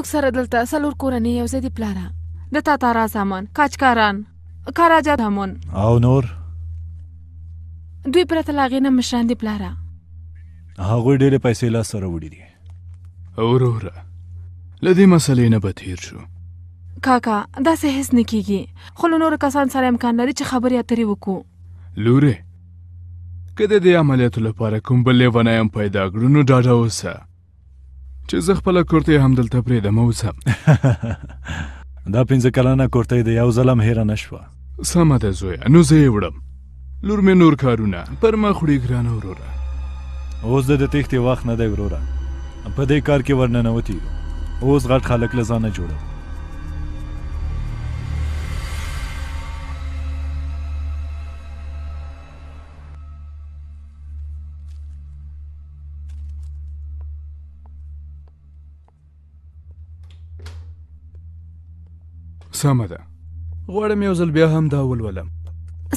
موږ سره دلته څلور کورنۍ یو ځای دي پلاره، د تاتارا زامن، کاچکاران، کاراجا زامن او نور. دوی پرته له هغې نه مشران دي پلاره. هغوی ډېرې پیسې لاسته راوړي دي. وروره، له دې مسلې نه به تېر شو. کاکا، داسې هېڅ نه کېږي، خو له نورو کسانو سره امکان لري چې خبرې اترې وکړو. لورې، که د دې عملیاتو لپاره کوم بل لیونی هم پیدا کړو نو ډاډه اوسه چې زه خپله کورتۍ همدلته پرېږدم او ځم. دا 5 کلنه کورتۍ د یو ځل هم هېره نه شوه. سمه ده زویه، نو زه یې وړم. لور مې نور کارونه پر مخ وړي. ګرانه وروره، اوس د تېښتې وخت نه دی وروره، په دې کار کې ورننوتي یو. اوس غټ خلک له ځانه جوړوو. سمه ده، غواړم یو ځل بیا هم دا ولولم.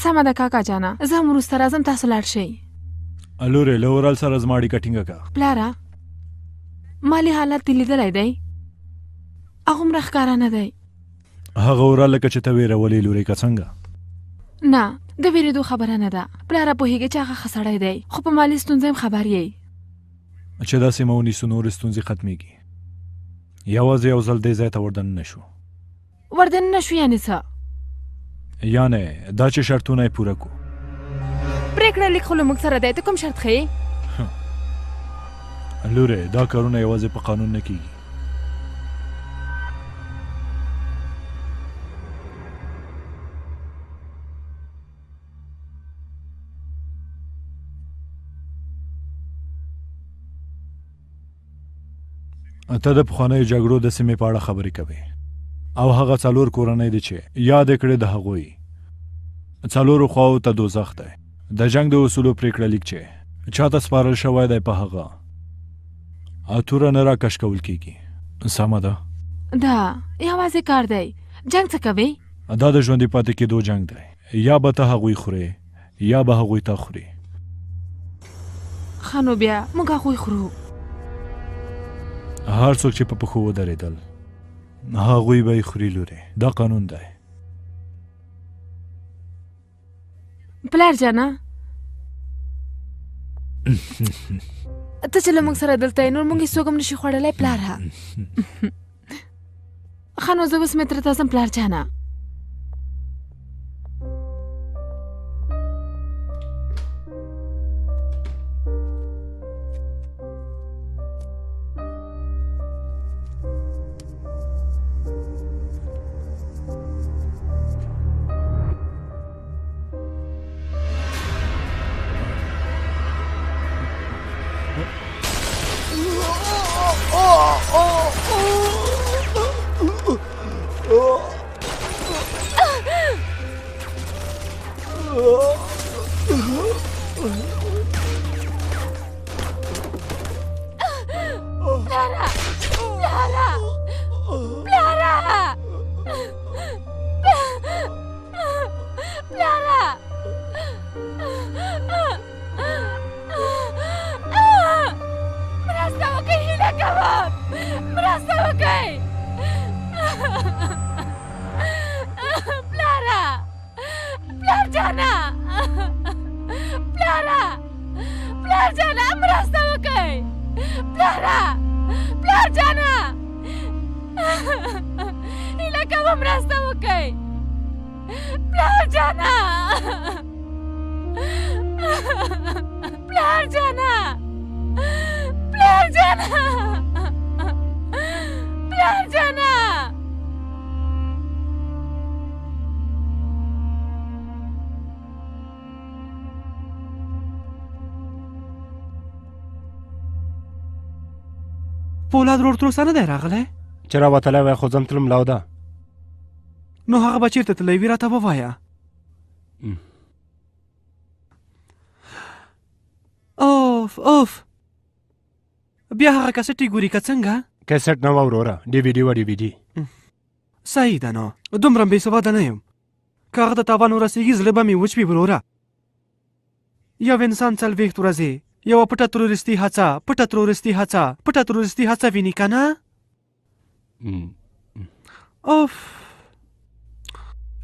سمه ده کاکا جانه، زه هم وروسته راځم، تاسو لاړ شئ. لورې، له اورال سره زما اړیکه ټینګه کړه. پلاره، مالي حالت دې لیدلی دی، هغومره ښکاره نه دی. هغه اورال لکه چې ته وېرولې لورې، که څنګه؟ نه، د وېرېدو خبره نه ده پلاره، پوهېږې چې هغه ښه سړی دی، خو په مالي ستونزه هم خبر یې. چې دا سیمه ونیسو نورې ستونزې ختمېږي. یوازې یو ځل دې ځای ته وردننه شو. وردننه شو یعنې څه؟ یعنې دا چې شرطونه یې پوره کړو. پرېکړه لیک خو له موږ سره دی، ته کوم شرط ښیې؟ لورې، دا کارونه یوازې په قانون نه کیږي. ته د پخوانیو جګړو د سیمې په اړه خبرې کوې او هغه څلور کورنۍ دي چې یادې کړې، د هغوی څلورو خواوو ته دوزخ دی. د جنګ د اصولو پرېکړه لیک چې چاته سپارل شوی دی په هغه توره نه راکش کول کیږي. سمه ده؟ دا یوازې کار دی. جنګ څه کوي؟ دا د ژوندي پاتې کېدو جنګ دی. یا به ته هغوی خورې یا به هغوی تا خوري. ښه نو بیا موږ هغوی خورو. هر څوک چې په پښو ودرېدل هغوی به یې خوري لورې، دا قانون دی. پلار جانه، ته چې له موږ سره دلته یې نور موږ هېڅوک هم نشي خوړلی پلاره. ښه نو زه اوس مې تره ته ځم پلار جانه. پولاد ورور تر اوسه نه دی راغلی؟ چې راوتلی وای خو ځم تلم لاوده. نو هغه به چېرته تللی وي راته ووایه. اوف اوف، بیا هغه کسټ یې ګوري که څنګه؟ کسټ نه وه وروره، ډي وي ډي وه، ډي وي ډي. صحیح ده، نو دومره بې سواده نه یم. که هغه ته تاوان ورسېږي زړه به مې وچ وي وروره. یو انسان 40 ورځې یوه پټه تروریستي هڅه، پټه تروریستي هڅه، پټه تروریستي هڅه ویني که نه؟ اوف.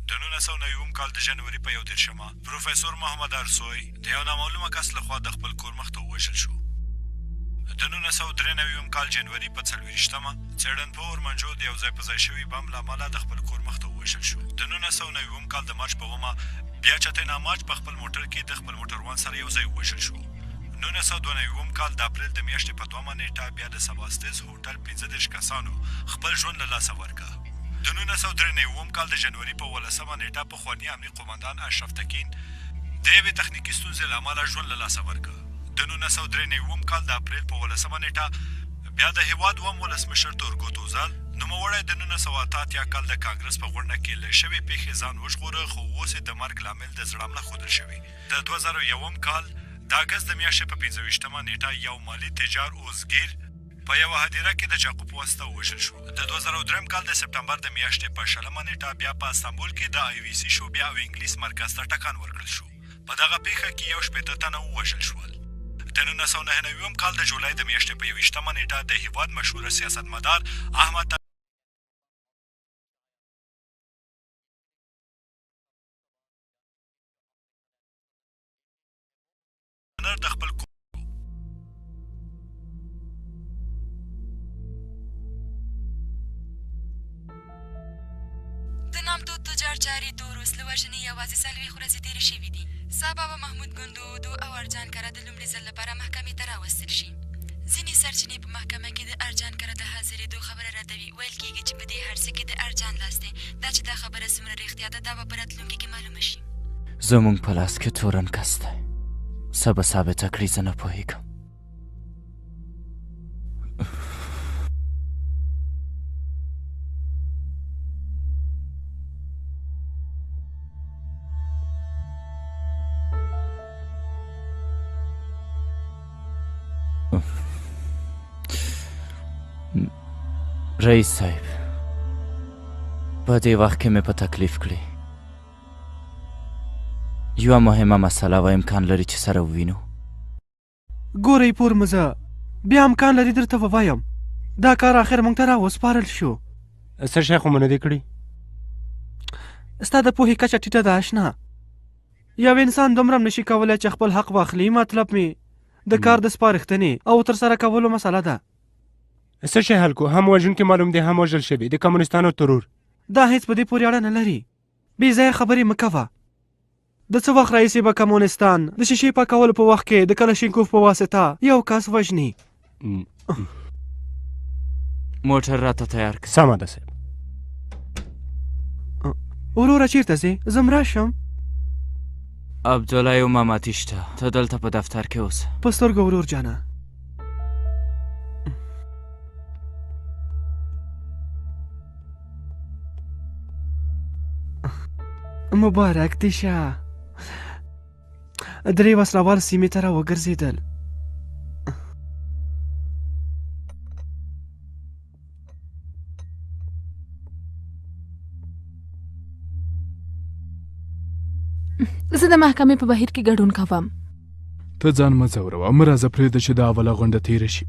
د 1990 کال د جنوري په 31مه پروفیسور محمد ارسوی د یو نامعلومه کس لخوا د خپل کور مخ ته ووژل شو. د 1993 کال جنوري په 24مه څېړنپوه اورمنجو د یو ځای په ځای شوي بم له امله د خپل کور مخ ته ووژل شو. د 1990 کال د مارچ په 7مه بیا چتیناماج په خپل موټر کې د خپل موټروان سره یو ځای ووژل شو. 1992 کال د اپریل د میاشتې په 2مه نیټه بیا د سباستیز هوټل 35 کسانو خپل ژوند له لاسه ورکړ. د 1993 کال د جنوري په 18مه نیټه پخواني امني قومندان اشرف تکین د یوې تخنیکي ستونزې له امله ژوند له لاسه ورکړ. د 1993 کال د اپریل په 18مه نیټه بیا د هیواد دویم ولسمشر تورګوت اوزال نوموړی د 1988 کال د کانګرس په غونډه کې له شوې پیښې ځان وژغوره، خو اوس یې د مرګ لامل د زړه حمله ښودل شوې. د 2001 کال د اګست د میاشتې په 25مه نیټه یو مالي تجار اوزګیر په یوه هدیره کې د چاقو په واسطه ووژل شو. د 2003 کال د سپټمبر د میاشتې په 20مه نیټه بیا په استانبول کې د آی وي سي شعبې او انګلیس مرکز ته ټکان ورکړل شو. په دغه پیښه کې 61 تنه ووژل شول. د 1999 کال د جولای د میاشتې په 21مه نیټه د هیواد مشهور سیاستمدار احمد تنر د خپل د نامتو تجار چاري توروس له وژنې یوازې 40 ورځې تېرې شوې دي. سبا به محمود ګوندودو او ارجان کره د لومړي ځل لپاره محکمې ته راوستل شي. ځینې سرچینې په محکمه کې د ارجان کره د حاضرېدو خبره ردوي. ویل کېږي چې په دې هر څه کې د ارجان لاس دی. دا چې دا خبره څومره رښتیا ده، دا به په راتلونکي کې معلومه شي. زموږ په لاس کې تورن کس دی، څه به ثابته کړي زه نه پوهېږم. رئیس صاحب، په دې وخت کې مې په تکلیف کړي. یوه مهمه مسله وه، امکان لري چې سره ووینو؟ ګورئ پور مزه، بیا امکان لري درته ووایم دا کار اخر موږ ته راوسپارل شو. څه شی خو مو نه دی کړي؟ ستا د پوهې کچه ټیټه ده اشنا. یو انسان دومره هم نشي کولی چې خپل حق واخلي. مطلب مې د کار د سپارښتنې او ترسره کولو مسله ده. څه شی هلکو، هم وژونکي معلوم دي هم وژل شوي، د کمونستانو ترور. دا هیڅ په دې پورې اړه نه لري. بې ځایه خبرې مه کوه. د څه وخت راهیسې به کمونستان د شیشې پاکولو په وخت کې د کلشینکوف په واسطه یو کس وژني. موټر راته تیار کړه. سمه ده صاحب. وروره چیرته ځې؟ زه هم راشم. عبدالله یو ماماتي شته، ته دلته په دفتر کې اوسه. په سترګو ورور جانه. مبارک دې شه. درې وسلوال سیمې ته راوګرځېدل. زه د محکمې په بهیر کې ګډون کوم. ته ځان مه ځوروه، مه راځه، پرېږده چې دا اوله غونډه تېره شي،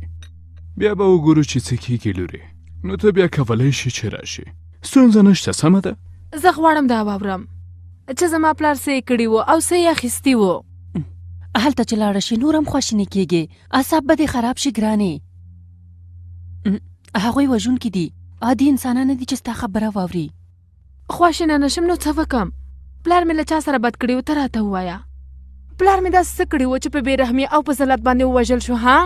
بیا به وګورو چې څه کېږي لورې. نو ته بیا کولی شې چې راشې، ستونزه نشته. سمه ده؟ زه غواړم دا واورم چې زما پلار څه یې کړي وو او څه یې اخیستي وو. هلته چې لاړه شي نور هم خواشینې کېږي، اعصاب به دې خراب شي ګرانې. هغوی وژونکي دي، عادي انسانان نه دي چې ستا خبره واوري. خواشینه نه شم نو څه وکم؟ پلار مې له چا سره بد کړي وو؟ ته راته ووایه، پلار مې داسې څه کړي وو چې په بې رحمي او په ذلت باندې ووژل شو؟ ها؟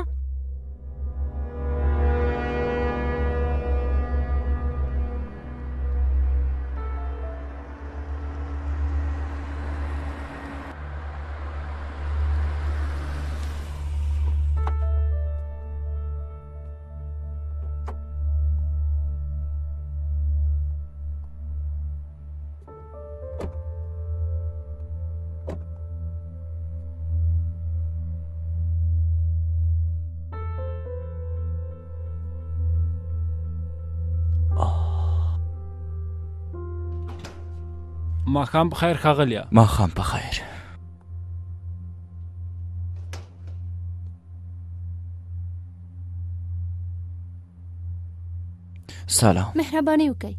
ماښام په خیر ښاغلیه. ماښام په خیر. سلام. مهرباني وکړئ.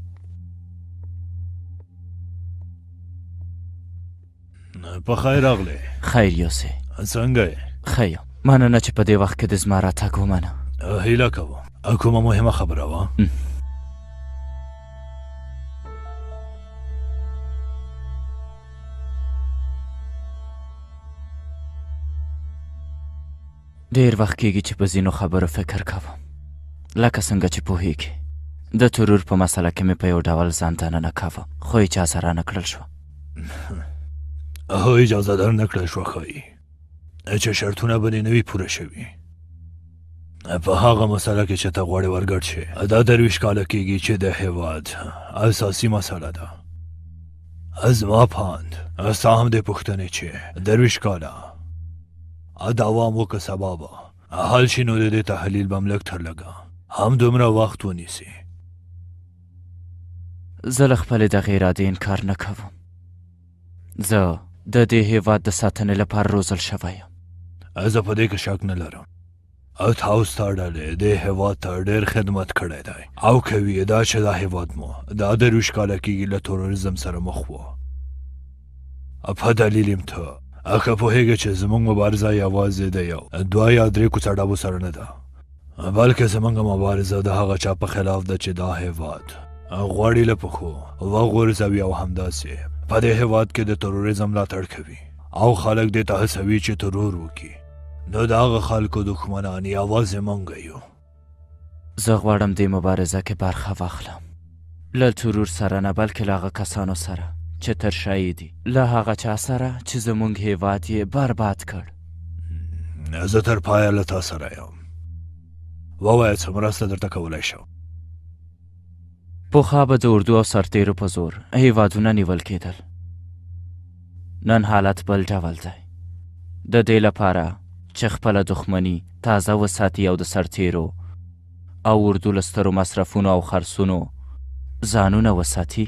په خیر راغلې. خیر یوسې. څنګه یې؟ ښه یم، مننه چې په دې وخت کې د زما راتګ ومنه. هیله کوم. کومه مهمه خبره وه؟ ډیر وخت کیږي چې په ځینو خبرو فکر کوم. لکه څنګه چې پوهیږي، د ترور په مسله کې مې په یو ډول ځان دننه کاوه، خو اجازه رانه کړل شوه. هو، اجازه در نه کړل شوه. ښایي چې شرطونه به دې نه وي پوره شوي. په هغه مسله کې چې ته غواړې ورګډ شې، دا 23 کاله کیږي چې د هیواد اساسي مسله ده. زما په اند ستا هم دې پوښتنې چې 23 کاله دوام وکړه سبا به حل شي، نو د دې تحلیل به هم لږ تر لږه هم دومره وخت ونیسي. زه له خپلې دغې ارادې انکار نه کوم. زه د دې هیواد د ساتنې لپاره روزل شوی یم. زه په دې کې شک نه لرم. او تا او ستا ډلې دې هیواد ته ډېر خدمت کړی دی او کوي. دا چې دا هیواد مو دا 23 کاله کېږي له تروریزم سره مخ و، په دلیل یم ته ښه پوهېږې چې زموږ مبارزه یوازې د یو، دوه یا درې کوڅه ډبو سره نه ده، بلکې زموږ مبارزه د هغه چا په خلاف ده چې دا هیواد غواړي له پښو وغورځوي او همداسې په دې هیواد کې د تروریزم ملاتړ کوي او خلک دې ته هڅوي چې ترور وکړي. نو د هغه خلکو دښمنان یوازې موږ یو. زه غواړم دې مبارزه کې برخه واخلم، له ترور سره نه، بلکې له هغه کسانو سره چې تر شا یې دي، له هغه چا سره چې زموږ هیواد یې برباد کړ. زه تر پایه له تا سره یم. ووایه څه مرسته درته کولی شم؟ پخوا به د اردو او سرتیرو په زور هیوادونه نیول کېدل. نن حالت بل ډول دی. د دې لپاره چې خپله دښمني تازه وساتي او د سرتیرو او اردو له سترو مصرفونو او خرڅونو ځانونه وساتي،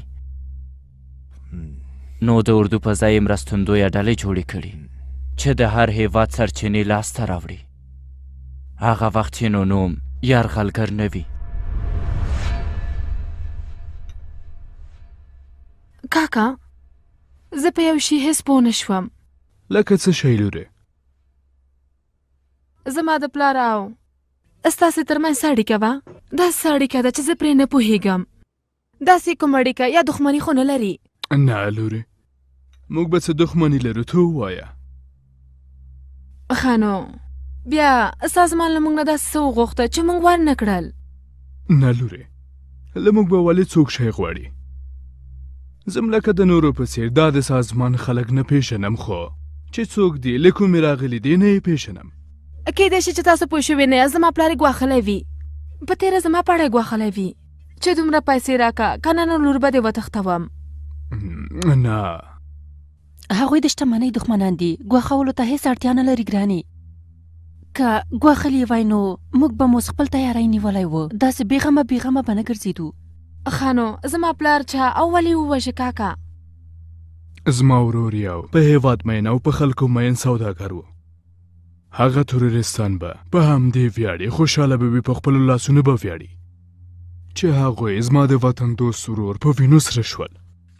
نو د اردو په ځای یې مرستندویه ډلې جوړې کړي چې د هر هیواد سرچینې لاسته راوړي. هغه وخت چې نو نوم یرغلګر نه وي. کاکا، زه په یو شي هیڅ پوه نه شوم. لکه څه شی لورې؟ زما د پلار او ستاسې ترمنځ څه اړیکه وه؟ داسې څه اړیکه ده چې زه پرې نه پوهېږم. داسې کومه اړیکه یا دښمني خو نه لري. نه لورې، موږ به څه دښمني لرو؟ ته ووایه. ښه نو بیا سازمان له موږ نه داسې څه وغوښته چې موږ ورنه کړل. نه لورې، له موږ به ولې څوک شی غواړي؟ زه هم لکه د نورو په څېر دا د سازمان خلک نه پېژنم، خو چې څوک دي، له کومې راغلي دي، نه یې پېژنم. کېدای شي چې تاسو پوه شوي نه یاست. زما پلار یې ګواښلی وي، په تېره زما په اړه یې ګواښلی وي چې دومره پیسې راکه، که نه نو لور به دې وتښتوم. نه، هغوی د شتمنۍ دښمنان دي، ګواښولو ته هیڅ اړتیا نه لري ګرانې. که ګواښلي وای نو موږ به مو خپل تیاری نیولی و، داسې بېغمه بېغمه به نه ګرځېدو. ښه نو زما پلار چا او ولې ووژه کاکا؟ زما ورور یو په هیواد مین او په خلکو مین سوداګر و. هغه تروریستان به په همدې ویاړي، خوشحاله به وي، په خپلو لاسونو به ویاړي چې هغوی زما د وطن دوست ورور په وینو سره شول.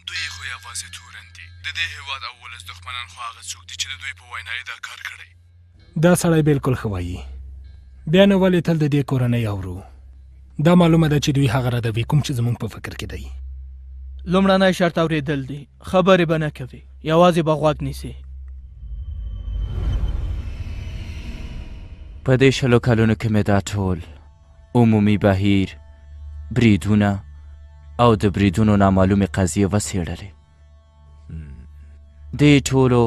دوی خو یوازې تورن دي، د دې هیواد او ولس دښمنان خو هغه څوک دي چې د دوی په وینا یې دا کار کړی. دا سړی بالکل ښه وایي. بیا نو ولې تل د دې کورنۍ اورو؟ دا معلومه ده چې دوی هغه ردوي کوم چې زموږ په فکر کې دی. لومړنی شرط اورېدل دي، خبرې به نه کوي، یوازې به غوږ نیسي. په دې 20 کلونو کې مې دا ټول عمومي بهیر، بریدونه او د بریدونو نامعلومې قضیې وڅېړلې. دې ټولو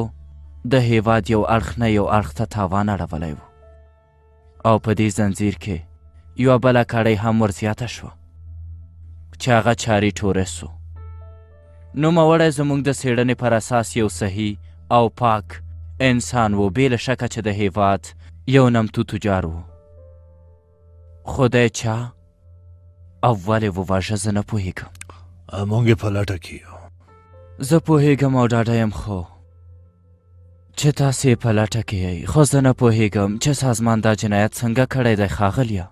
د هیواد یو اړخ نه یو اړخ ته تاوان اړولی و او په دې زنځیر کې یوه بله کړۍ هم ورزیاته شوه چې هغه چاري ټورس و. نوموړی زموږ د څېړنې پر اساس یو صحیح او پاک انسان و، بې له شکه چې د هیواد یو نمتو تجار و. خو دی چا او ولې وواژه زه نه پوهېږم. موږ یې په لټه کې یو. زه پوهېږم او ډاډه یم خو چې تاسې یې په لټه کې یئ، خو زه نه پوهېږم چې سازمان دا جنایت څنګه کړی دی. ښاغلیه،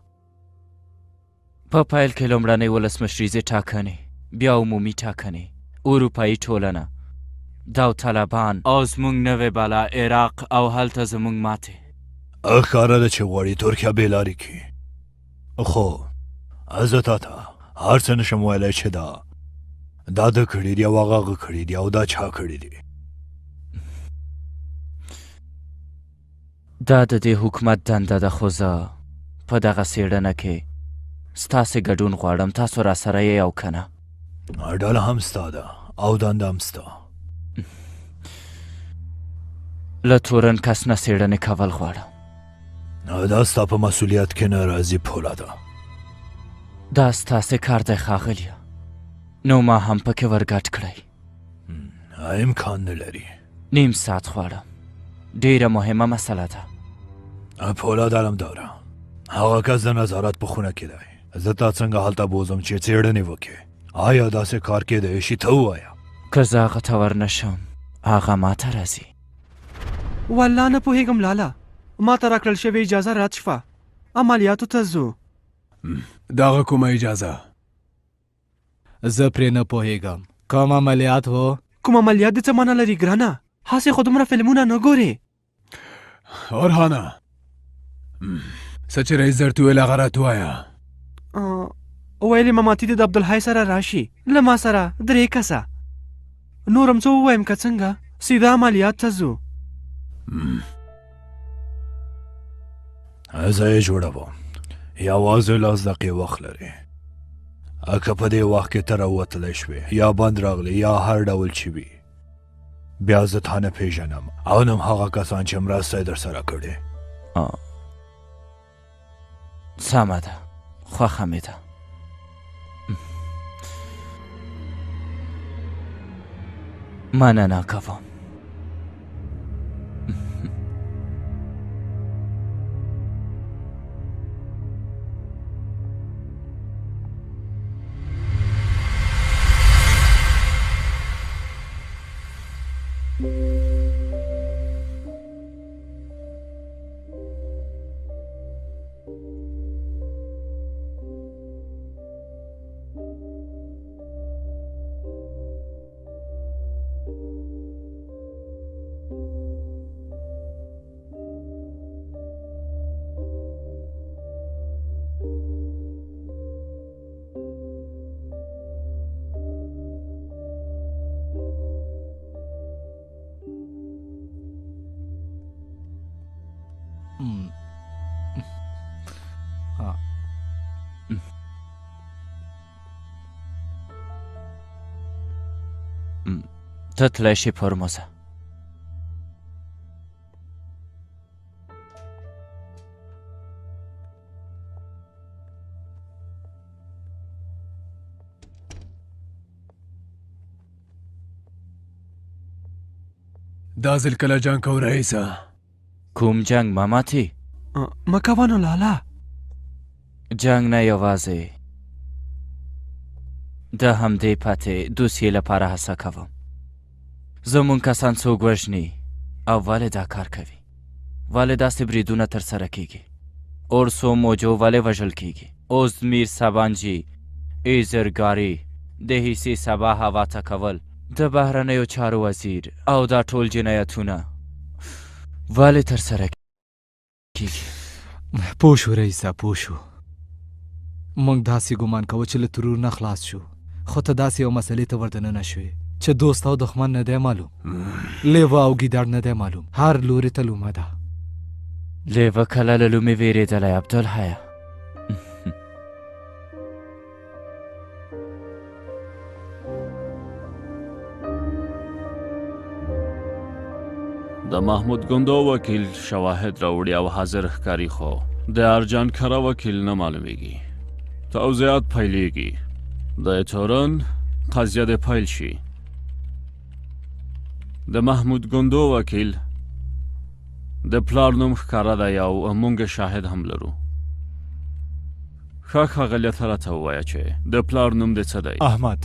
په پیل کې لومړنۍ ولسمشریزې ټاکنې، بیا عمومي ټاکنې، اروپایي ټولنه، داوطلبان او زموږ نوې بلا عراق او هلته زموږ ماتې. ښکاره ده چې غواړي ترکیه بې لارې کړي، خو زه تا ته هر څه نشم ویلی چې دا ده کړي دي او هغه هغه کړي دي او دا چا کړي دي. دا د دې حکومت دنده ده، خو زه په دغه څېړنه کې ستاسې ګډون غواړم. تاسو راسره یئ او که نه؟ ډله هم ستا ده او دنده هم ستا. له تورن کس نه څېړنې کول غواړم. دا ستا په مسؤلیت کې نه راځي پولاده. دا ستاسې کار دی ښاغلیه، نو ما هم پکې ورګډ کړئ. امکان نه لري. نیم ساعت غواړم، ډیره مهمه مسله ده. پولاد علمداره، هغه کس د نظارت په خونه کې دی. زه تا څنګه هلته بوځم چې څېړنې وکړې؟ آیا داسې کار کېدای شي؟ ته ووایه. که زه هغه ته ورنه شم، هغه ماته راځي. والله نه پوهېږم لالا، ما ته راکړل شوې اجازه رد شوه، عملیاتو ته ځو. دغه کومه اجازه؟ زه پرې نه پوهېږم. کوم عملیات و؟ کوم عملیات د څه معنا لري ګرانه؟ هسې خو دومره فلمونه نه ګورې. اورهانه، څه چې رئیس درته وویل هغه راته ووایه. ویل یې مماتي دې د عبدالحی سره راشي، له ما سره 3 کسه. نور هم څه ووایم که څنګه؟ سیده عملیات ته ځو. زه یې جوړوم، یوازې 10 دقیقې وخت لرې. که په دې وخت کې ته راوتلی شوې یا بند راغلې یا هر ډول چې وي، بیا زه تا نه پېژنم او نه هم هغه کسان چې مرسته یې درسره کړې. سمه ده، خوښه مې ده. مننه کوم. ته تلای شې پرموزه. دا ځل کله جنګ کوو رئیسه؟ کوم جنګ ماماتي؟ مه کوه نو لالا. جنګ نه یوازې د همدې پاتې دوسیې لپاره هڅه کوم. زموږ کسان څوک وژني او ولې دا کار کوي؟ ولې داسې بریدونه ترسره کیږي؟ اورسو موجو ولې وژل کیږي؟ اوزمیر سبانجي، ایزرګاري، د حصې سبا هوا ته کول، د بهرنیو چارو وزیر او دا ټول جنایتونه ولې ترسره کیږي؟ پوه شو رئیسه، پوه شو. موږ داسې ګمان کوو چې له ترور نه خلاص شو، خو ته داسې یو مسئلې ته وردننه شوې چې دوست او دښمن نه دی معلوم، لیوه او ګیدړ نه دی معلوم، هر لوري ته لومه ده. لیوه کله له لومې وېرېدلی عبدالحیه؟ د محمود ګوندو وکیل شواهد راوړي او حاضر ښکاري، خو د ارجان کره وکیل نه معلومیږي. توضیحات پیلیږي. د تورن قضیه دې پیل شي. د محمود ګوندو وکیل د پلار نوم ښکاره دی او مونږ شاهد هم لرو. ښه ښاغلیه، ته راته ووایه چې د پلار نوم دې څه دی؟ احمد.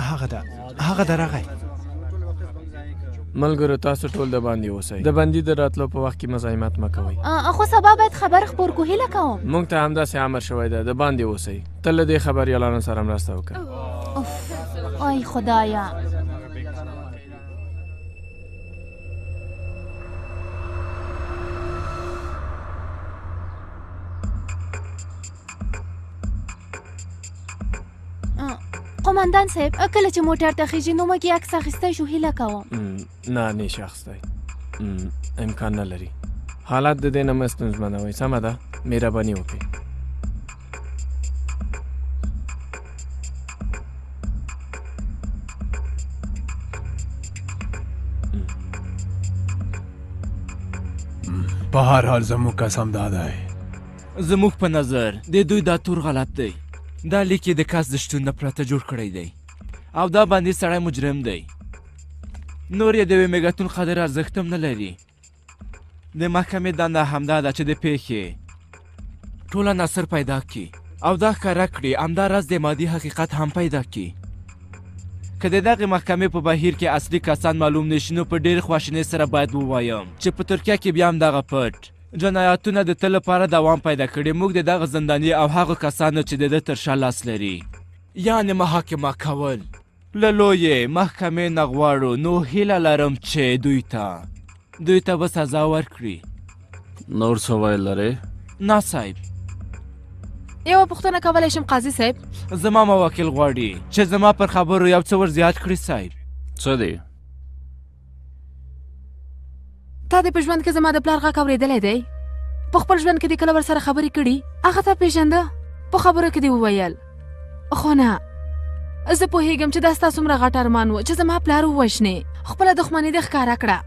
هغه ده، هغه ده راغی. ملګرو تاسو ټول د باندې اوسئ. د بندي د راتلو په وخت کې مزاحمت مه کوئ. خو سبا باید خبر خپور کړو، هیله کوم. موږ ته همداسې امر شوی دی، د باندې اوسئ. ته له دې خبریالانو سره مرسته وکړه. اوف، آی خدایا. قومندان صاحب، کله چې موټر ته خیژي نو موږ یې عکس اخیستی شو، هیله کوم. نه، نه شي اخیستی، امکان نه لري. حالات د دې نه مه ستونزمنوئ، سمه ده؟ مهرباني وکړئ. په هر حال زموږ قسم دا دی. زموږ په نظر د دوی دا تور غلط دی. دا لیک یې د کس د شتون نه پرته جوړ کړی دی او دا باندې سړی مجرم دی. نور یې د یوې میګاتون قدر ارزښت هم نه لري. د محکمې دنده همدا ده چې د پیښې ټول عناصر پیدا کړي او دا ښکاره کړي، همداراز د مادي حقیقت هم پیدا کړي. که د دغې محکمې په بهیر کې اصلي کسان معلوم نه شي نو په ډېرې خواشینۍ سره باید ووایم چې په ترکیه کې بیا هم دغه پټ جنایتونه د تل لپاره دوام پیدا کړي. موږ د دغه زنداني او هغو کسانو چې د ده تر شا لاس لري، یعنې محاکمه کول، له لویې محکمې نه غواړو. نو هیله لرم چې دوی ته به سزا ورکړي. نور څه ویل لرې؟ نه صاحب. یوه پوښتنه کولی شم قاضي صاحب؟ زما موکل غواړي چې زما پر خبرو یو څه ور زیات کړي صاحب. څه دی؟ تا دې په ژوند کې زما د پلار غږ اورېدلی دی؟ په خپل ژوند کې دې کله ورسره خبرې کړي؟ هغه تا پېژنده؟ په خبرو کې دې وویل خو نه، زه پوهېږم چې دا ستا څومره غټ ارمان و چې زما پلار ووژنې. خپله دښمني دې ښکاره کړه.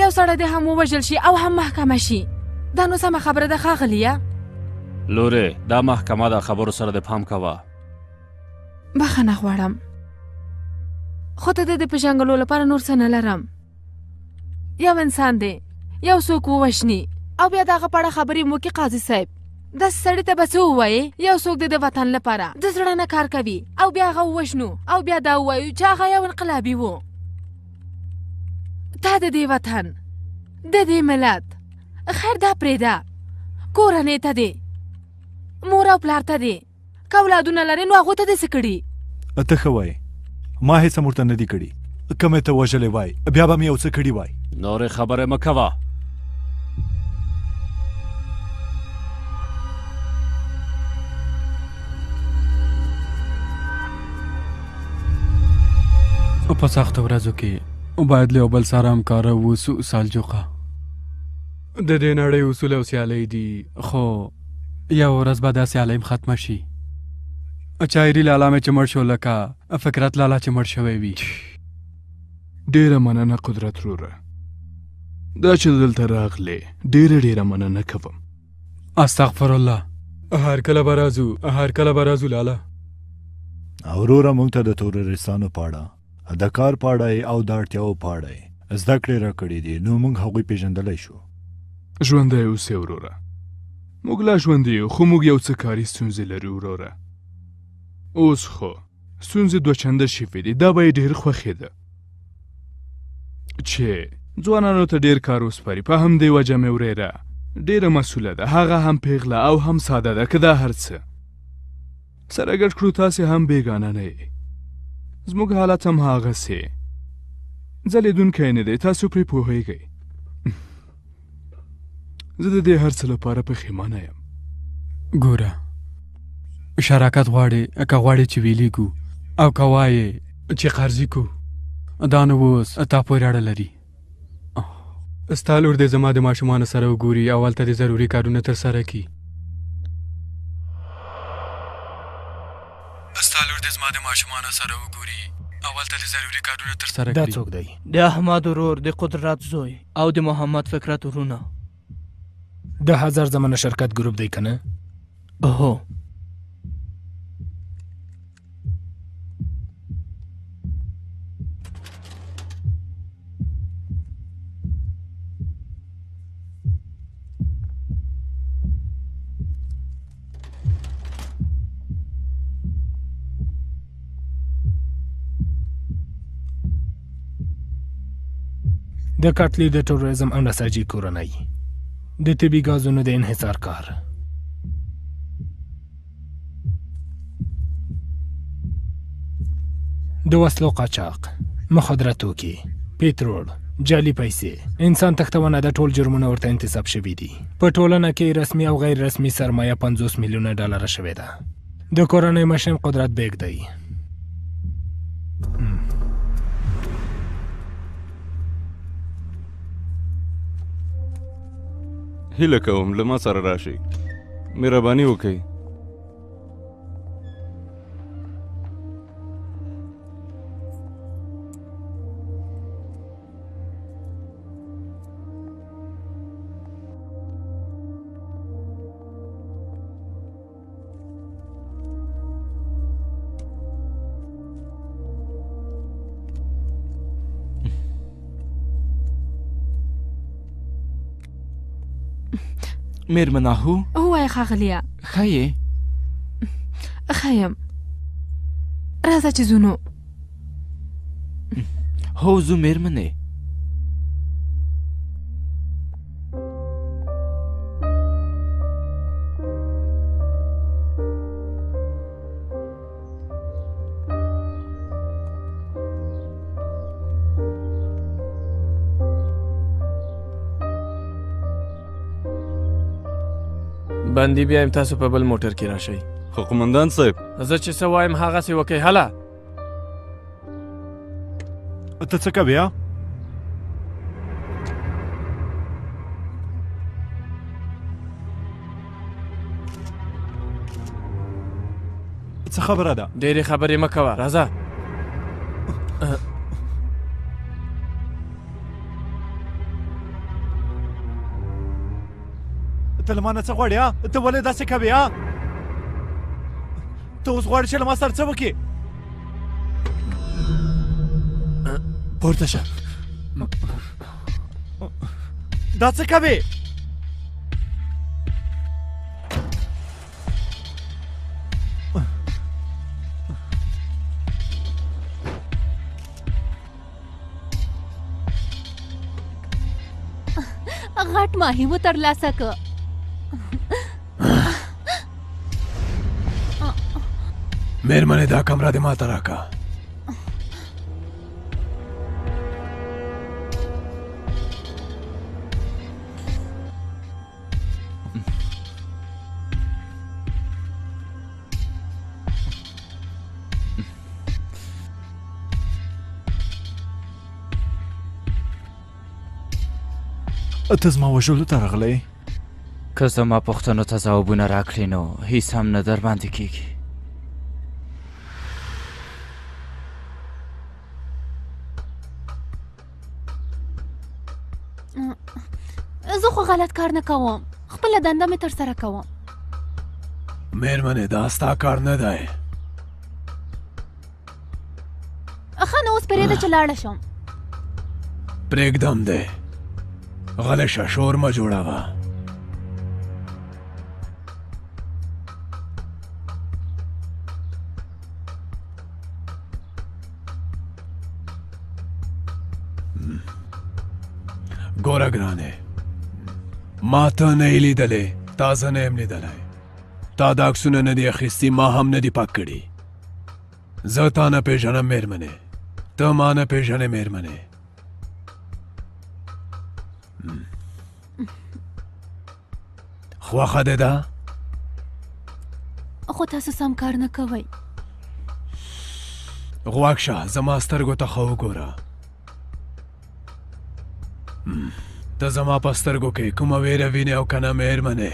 یو سړی دې هم ووژل شي او هم محکمه شي. دا نو سمه خبره ده ښاغلیه؟ لورې، دا محکمه ده، خبرو سره دې پام کوه. بخښنه غواړم، خو ته د پېژنګلو لپاره نور څه نه لرم. یو انسان دی یو څوک ووژني او بیا د هغه په اړه خبرې مو وکړي. قاضي صاحب، داسې سړي ته به څه ووایې؟ یو څوک دی د وطن لپاره د زړه نه کار کوي او بیا هغه ووژنو او بیا دا ووایو چې هغه یو انقلابي و. تا د دې وطن، د دې ملت خیر دا پرېږده، کورنۍ ته دې، مور او پلار ته دې، که اولادونه لرې نو هغو ته دې څه کړي؟ ته ښه وایې، ما هېڅ هم ورته نه دي کړي. که مې ته وژلی وای بیا به مې یو څه کړي وای. نورې خبرې مه کوه. په سختو ورځو کې باید له یو بل سره همکاره واوسو. سلجوقه، د دې نړۍ اصول او سیالۍ دي، خو یوه ورځ به دا سیالۍ هم ختمه شي. چایري لالا مې چې مړ شو لکه فکرت لالا چې مړ شوی وي. ډېره مننه قدرت وروره، دا چې دلته راغلې ډېره ډېره مننه کوم. استغفر الله، هر کله به راځو، هر کله به راځو لالا. وروره، موږ ته د تروریستانو په اړه، د کار په اړه او د اړتیاوو په اړه زده کړې راکړې دي، نو موږ هغوی پېژندلی شو. ژوندی اوسې وروره، موږ لا ژوندي یو، خو موږ یو څه کاري ستونزې لرو وروره. اوس خو ستونزې دوه چنده شوې دي، دا به یې ډېر خوښېده چې ځوانانو ته ډېر کار وسپاري. په همدې وجه مې ورېره ډېره مسوله ده، هغه هم پیغله او هم ساده ده. که دا هر څه سره ګډ کړو تاسې هم بېګانه نه یئ. زموږ حالت هم هغسې ځلېدونکی نه دی، تاسو پرې پوهېږئ. زه د دې هر څه لپاره پښېمانه یم. ګوره، شراکت غواړې که غواړې چې ویلیږو، او که وایې چې قرضي کو، دا نو اوس تا پورې اړه لري. ستا لور دې زما د ماشومانو سره وګوري او هلته دې ضروري کارونه ترسره کړي. ستا لور دې زما د ماشومانو سره وګوري او هلته دې ضروري کارونه ترسره دا کړي. څوک دی؟ د احمد ورور، د قدرت زوی او د محمد فکرت ورونه. د هزار زمانه شرکت ګروپ دی که نه؟ هو. د کاتلي د ټوریزم او نساجي کورنۍ، د طبي ګازونو د انحصار کار. د وسلو قاچاق، مخدره توکي، پیترول، جعلي پیسې، انسان تښتونه، د ټول جرمونه ورته انتصاب شوي دي. په ټولنه کې رسمي او غیر رسمي سرمایه 50 میلیونه ډالره شوې ده. د کورنۍ مشر قدرت بیګ دی. هیله کوم له ما سره راشئ، مهرباني وکړئ. میرمن آهو؟ ووایه ښاغلیه. ښه یې؟ ښه یم. راځه چې ځو نو. هو ځو میرمنې. بندي بیا هم تاسو په بل موټر کې راشئ. خو قومندان صاحب، زه چې څه وایم هغسې وکئ. هله ته څه کوې؟ څه خبره ده؟ ډېرې خبرې مه کوه، راځه. ته له ما نه څه غواړې؟ ته ولې داسې کوې؟ ته اوس غواړې چې له ما سره څه وکړې؟ پورته شه. دا څه کوې؟ غټ ماهي مو ترلاسه که. میرمنې دا کمره دې ماته راکړه. ته زما وژلو ته راغلی؟ که زما پوښتنو ته ځوابونه راکړې نو هیڅ هم نه در باندې کیږي. زه خو غلط کار نه کوم، خپله دنده مې ترسره کوم. میرمنې دا ستا کار نه دی. ښه نو اوس پرېږده چې لاړه شم. پرېږدم دی، غلی شه، شور مه جوړوه. ګوره ګرانې، ما ته نه یې لیدلې، تا زه نه یم لیدلی. تا دا عکسونه نه دي اخیستي، ما هم نه دي پاک کړي. زه تا نه پېژنم میرمنې، ته ما نه پېژنې میرمنې. خوښه دې ده؟ خو تاسو سم کار نه کوئ. غوږ شه، زما سترګو ته ښه وګوره. ته زما په سترګو کې کومه ویره وینې او که نه میرمنې؟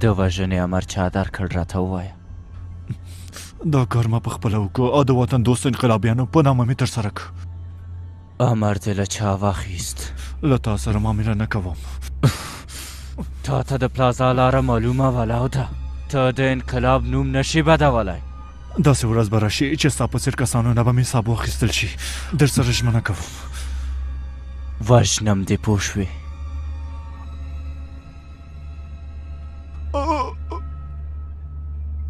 د وژنې امر چا درکړ راته ووایه. دا کار ما په خپله وکړ او د وطن دوست انقلابیانو په نامه مې ترسره کړ. امر دې له چا واخیست؟ له تا سره معامله نه کوم. تا ته د پلازا لاره معلومه ولاو ده، ته د انقلاب نوم نشي بدولی. داسې ورځ به راشي چې ستا په څېر کسانو نه به مې حساب واخیستل شي. در سره ژمنه کوم. وژنم دې، پوه شوې؟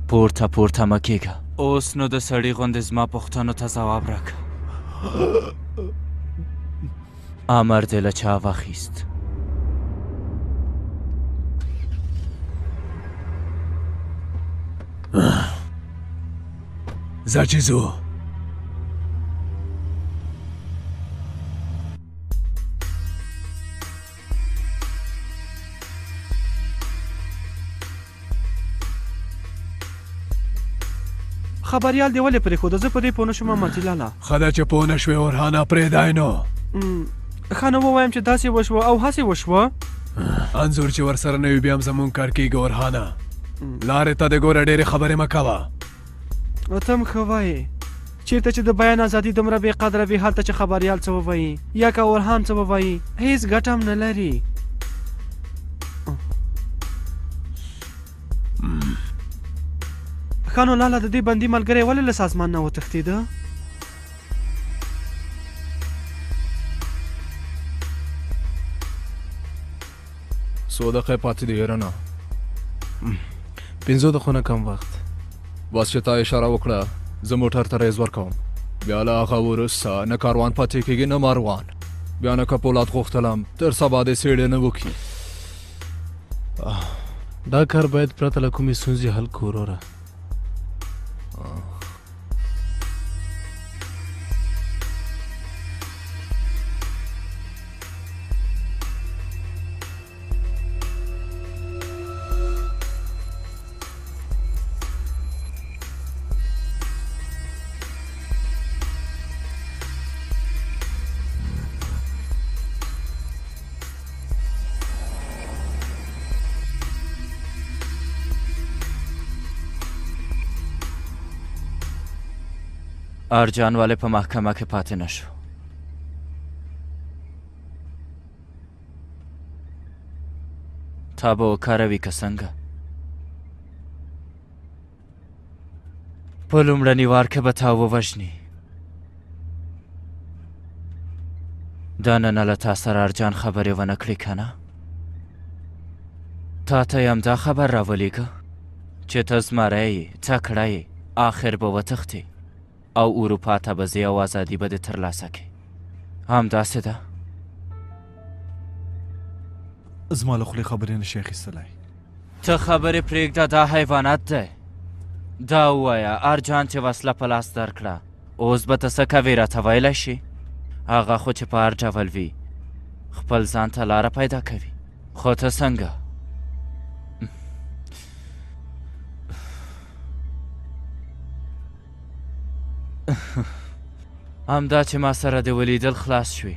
پورته پورته مه کېږه. اوس نو د سړي غوندې زما پوښتنو ته ځواب راکړه. امر دې له چا واخیست؟ ځه چې ځو. خبریال دې ولې پرېښوده؟ زه په دې پوه نه شوم ماتي لالا. ښه ده چې پوه نه شوې اورهانه، پرېږده یې نو. ښه نو ووایم چې داسې وشوه او هسې وشوه. انځور چې ورسره نه وي بیا هم زموږ کار کېږي اورهانه. لارې ته دې ګوره، ډېرې خبرې مه کوه. ته هم ښه وایې. چېرته چې د بیان ازادي دومره بې قدره وي، هلته چې خبریال څه ووایي یا که اورهان څه ووایي، هیڅ ګټه هم نه لري. ښه نو لالا، د دې بندي ملګری ولې له سازمان نه وتښتېده؟ څو دقیقې پاتې دي ایرنه؟ پنځو دقیقو نه کم وخت. بس چې تا اشاره وکړه زه موټر ته ریز ورکوم. بیا له هغه وروسته نه کاروان پاتې کېږي نه ماروان. بیا نه که پولاد غوښتلم تر سبا دې څېړنه وکړي. دا کار باید پرته له کومې ستونزې حل کړو وروره. ارجان ولې په محکمه کې پاتې نه شو؟ تا به وکاروي که څنګه؟ په لومړني وار کې به تا ووژني. دننه له تا سره ارجان خبرې ونه کړې که نه؟ تا ته یې همدا خبر راولیږه چې ته زمری یې، تکړه یې، آخر به وتښتې او اروپا ته به ځې او ازادي به دې ترلاسه کړې. همداسې ده؟ زما له خولې خبرې نشي اخیستلی. ته خبرې پرېږده، دا حیوانات دی. دا ووایه ارجان چې وسله په لاس درکړه اوس به ته څه کوې راته ویلی شي؟ هغه خو چې په هر ډول وي خپل ځان ته لاره پیدا کوي، خو ته څنګه؟ همدا چې ما سره دې ولیدل خلاص شوې.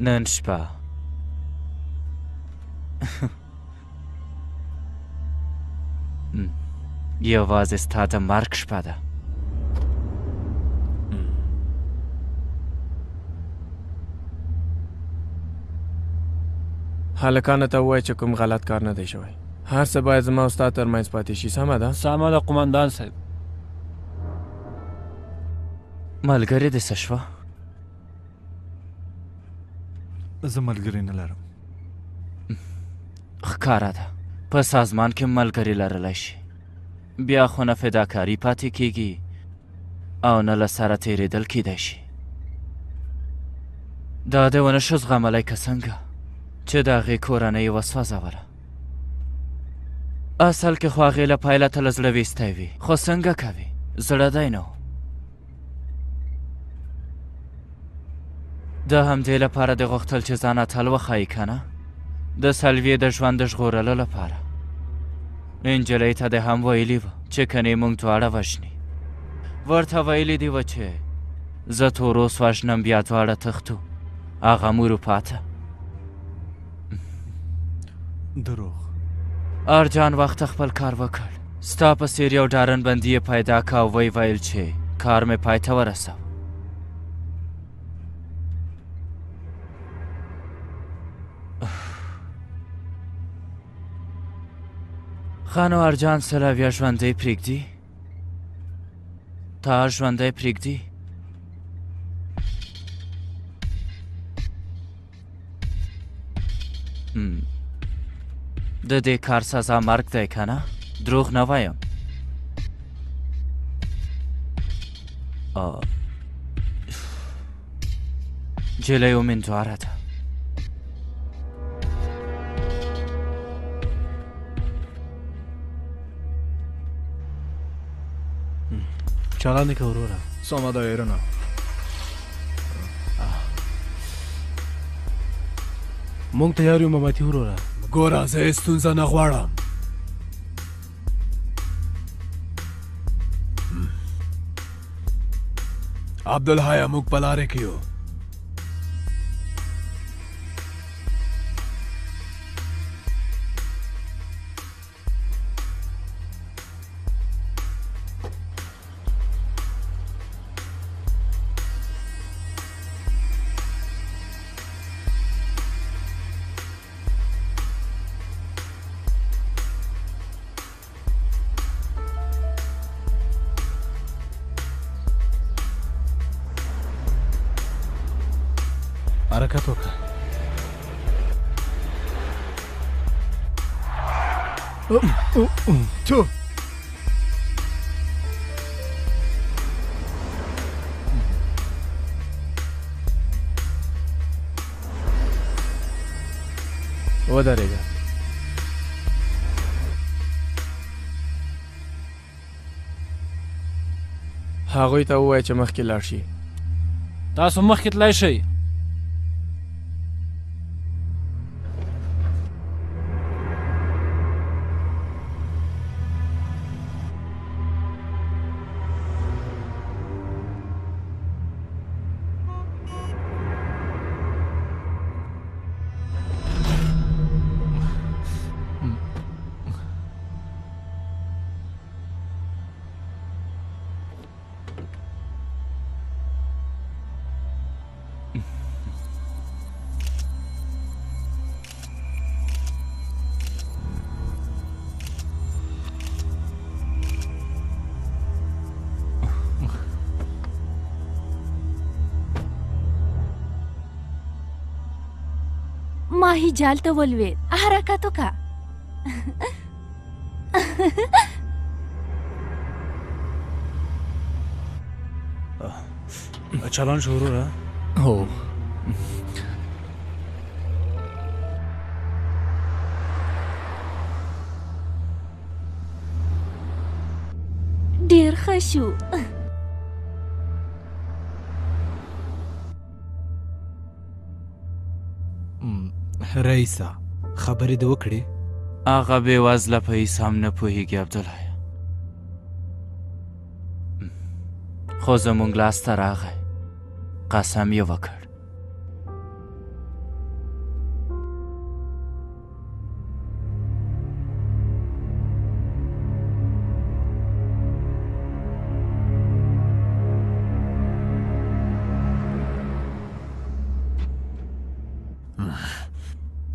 نن شپه یوازې ستا د مرګ شپه ده. هلکانو ته ووایه چې کوم غلط کار نه دی شوی. هر څه باید زما او ستا ترمنځ پاتې شي. سمه ده؟ سمه ده قومندان صاحب. ملګرې دې څه شوه؟ زه ملګری نه لرم. ښکاره ده په سازمان کې ملګری لرلی شي، بیا خو نه فداکاري پاتې کیږي او نه له سره تېرېدل کیدای شي. دا دې ونه شو زغملی که څنګه چې د هغې کورنۍ یې وسوځوله؟ اصل کې خو هغې له پیله ته له زړه ویستی وي، خو څنګه کوي؟ زړه دی نو. د همدې لپاره دې غوښتل چې ځان اتل وښایي که نه؟ د سلویې د ژوند د ژغورلو لپاره. نجلۍ ته دې هم ویلي وه چې کنې موږ دواړه وژني. ورته ویلي دي وه چې زه توروس وژنم بیا دواړه تښتو، هغه هم اروپا ته. دروغ. ارجان وخته خپل کار وکړ. ستا په څیر یو ډارن بندي یې پیدا که او ویې ویل چې کار مې پای ته ورسوه. ښه نو ارجان سلاویا ژوندی پرېږدي؟ تا ژوندی پرېږدي؟ د دې کار سزا مرګ دی که نه؟ دروغ نه وایم. نجلۍ امیندواره ده. چالان که وروره. سمه ده ایرنه. مونږ تیار یو مماتي وروره. ګوره زه هېڅ ستونزه نه غواړم. عبدالحیه موږ په لارې کې یو. حرکت وکړه. تو ودرېږه. هغوی ته ووایه چې مخکې لاړ شي. تاسو مخکې تلای شئ. ماهي جال ته ولوېد. حرکت وکړه. چالان شو وروره. هو. ډېر ښه شو. رئیسه خبرې دې وکړې؟ هغه بېوزله په هیڅ هم نه پوهېږي عبدالله، خو زموږ لاس ته راغی، قسم یې وکړ.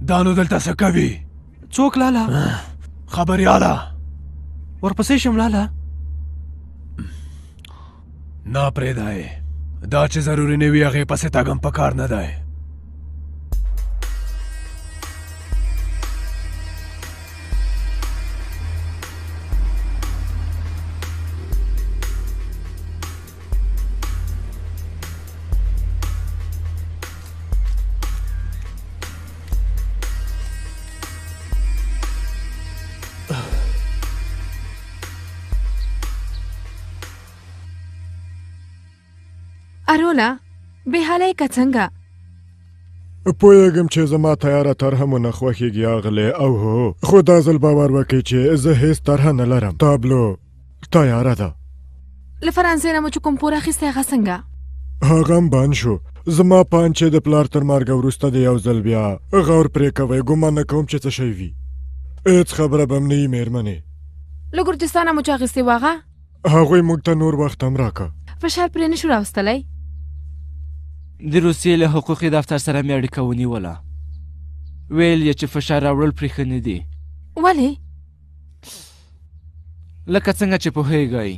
دا نو دلته څه کوي؟ څوک لالا؟ خبریاله. ورپسې شم لالا. نه پرېږده یې، دا چې ضروري نه وي هغې پسې تګ هم پکار نه دی. ارولا بې حاله یې که څنګه؟ پوهېږم چې زما تیاره طرحه مو نه خوښېږي اغلې، او هو خو دا ځل باور وکړئ چې زه هیڅ طرحه نه لرم. تابلو تیاره ده. له فرانسې نه مو چې کوم پور اخیستی هغه څنګه؟ هغه هم بند شو. زما په اند چې د پلار تر مرګه وروسته د یو ځل بیا غور پرې کوئ، ګومان نه کوم چې څه شی وي. هېڅ خبره به هم نه وي مېرمنې. له ګرجستانه مو چا اخیستې وه هغه؟ هغوی موږ ته نور وخت هم راکړ. فشار پرې نه شو راوستلی. د روسیې له حقوقي دفتر سره مې اړیکه ونیوله. ویل یې چې فشار راوړل پرې ښه نه دي. ولې؟ لکه څنګه چې پوهېږئ،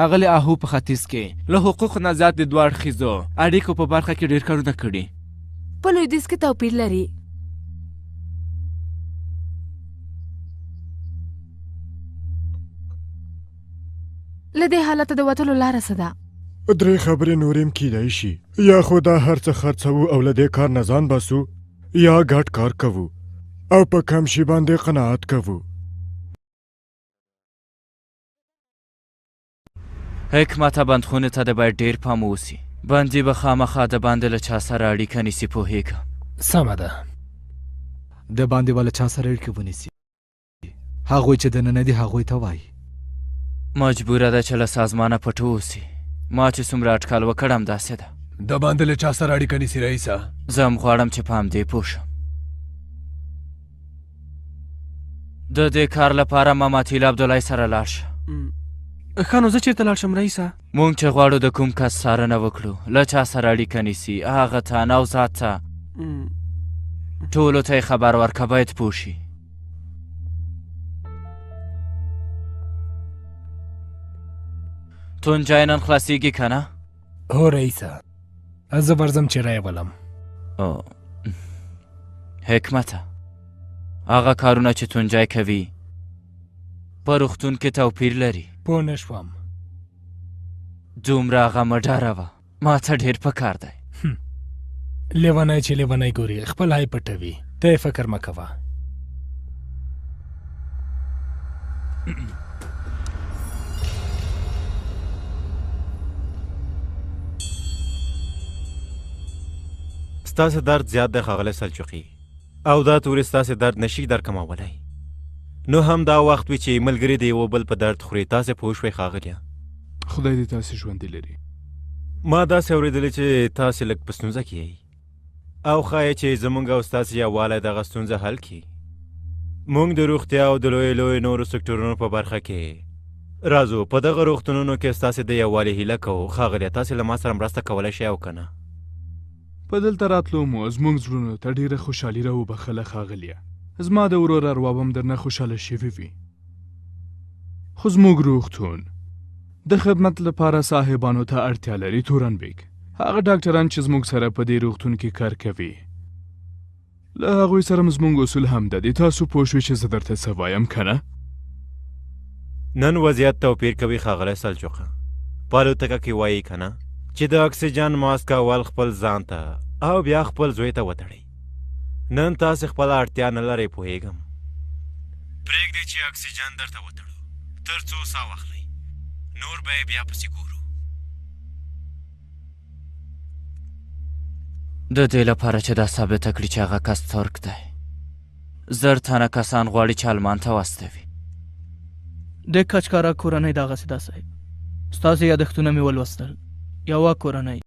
اغلې اهو په ختیځ کې له حقوقو نه زیات د دوه اړخیزو اړیکو په برخه کې ډېر کارونه کړي. په لویدیځ کې توپیر لري. له دې حالته د وتلو لاره څه ده؟ درې خبرې نورې هم کیدای شي. یا خو دا هر څه خرڅوو او له دې کار نه ځان باسو، یا ګډ کار کوو او په کم شي باندې قناعت کوو. حکمته بندخونې ته د باید ډېر پام ووسي. بندي به خامخا د باندې له چا سره اړیکه نیسي، پوهېږم. سمه ده. د باندې به له چا سره اړیکه ونیسي؟ هغوی چې دننه دي هغوی ته وایي. مجبوره ده چې له سازمانه پټ اوسي. ما چې څومره اټکل وکړ همداسې ده. د باندې له چا سره اړیکه نیسي رئیسه؟ زه هم غواړم چې په همدې پوه شم. د دې کار لپاره ماماتیل عبدالله سره لاړ شه. ښه نو زه چېرته لاړ شم رئیسه؟ مونږ چې غواړو د کوم کس څارنه وکړو، له چا سره اړیکه نیسي، هغه ته، نوزاد ته، ټولو ته یې خبر ورکړه، باید پوه شي. تونجای نن خلاصیږي که نه؟ هو رئیسه، زه ورځم چې رایې ولم. حکمته، هغه کارونه چې تونجای کوي په روغتون کې توپیر لري. پوه نه شوم. دومره هغه مه ډاروه، ما ته ډېر په کار دی. لیونی چې لیونی ګوري خپل عیب پټوي، ته یې فکر مه کوه. ستاسې درد زیات دی ښاغلی سلجوقي، او دا تورې ستاسې درد نشي در کمولی. نو هم دا وخت وي چې ملګري د یوه بل په درد خوري. تاسې پوه شوئ ښاغلیه؟ خدای دې تاسې ژوندي لري. ما داسې اورېدلي چې تاسې لږ په ستونزه کې یئ، او ښایي چې زموږ او ستاسې یووالی دغه ستونزه حل کړي. موږ د روغتیا او د لویو لویو نورو سکتورونو په برخه کې راځو. په دغه روغتونونو کې ستاسې د یووالي هیله کوو. ښاغلیه، تاسې له ما سره مرسته کولی شئ او که نه؟ په دلته راتلو مو زموږ زړونو ته ډېره خوشحالي راوبخښله ښاغلیه. زما د ورور اروا به هم درنه خوشحاله شوې وي. خو زموږ روغتون د خدمت لپاره صاحبانو ته اړتیا لري. تورن بیګ، هغه ډاکټران چې زموږ سره په دې روغتون کې کار کوي، له هغوی سره هم زموږ اصول همدا دي. تاسو پوه شوئ چې زه درته څه وایم که نه؟ نن وضعیت توپیر کوي ښاغلی سلجوقه. په الوتکه کې وایي که نه چې د اکسیجن ماسک اول خپل ځان ته او بیا خپل زوی ته وتړئ. نن تاسې خپله اړتیا نه لرئ، پوهېږم. پرېږدئ چې اکسیجن درته وتړو تر څو ساه واخلئ، نور به یې بیا پسې ګورو. د دې لپاره چې دا ثابته کړي چې هغه کس ترک دی، 1000 تنه کسان غواړي چې آلمان ته واستوي. د کچکارا کورنۍ دغسې ده صاحب. ستاسې یادښتونه مې ولوستل. یوه کورنۍ.